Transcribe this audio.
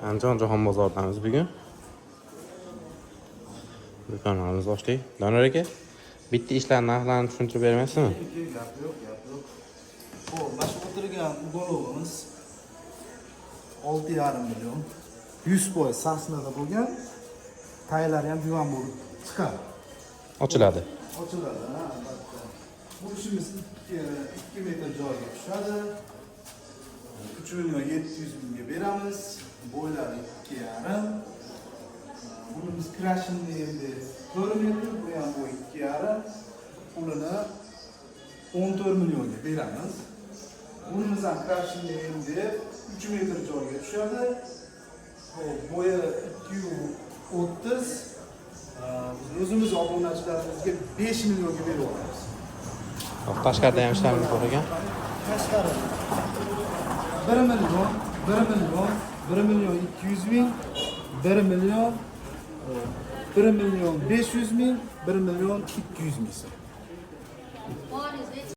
Andijon jahon bozoridamiz bugun. Do'konlarimizni ochdik. Doniyor aka, bitta ishlar narxlarini tushuntirib bermaysizmi? Gap yo'q, gap yo'q. Xo'p, mana shu o'tirgan уголок imiz 6,5 million. 100% сосна da bo'lgan. Taylari ham juvan bo'lib chiqadi. Ochiladi. Ochiladi, ha, albatta. Bu ishimiz 2 metr joyga tushadi. 3 million 700 mingga beramiz. Bo'ylari 2,5. Bunimiz крашеный endi 4 metr, bu ham bo'yi 2,5. Pulini 14 millionga beramiz. Bunimiz ham крашеный endi 3 metr joyga tushadi. Xo'p, bo'yi 230. Biz o'zimiz obunachilarimizga 5 millionga berib yuboramiz. Hop, tashqarida ham ishlarimiz bor ekan. Tashqari 1 million, 1 million, 1 million 200 ming, 1 million, 1 million 500 ming, 1 million 200 ming so'm.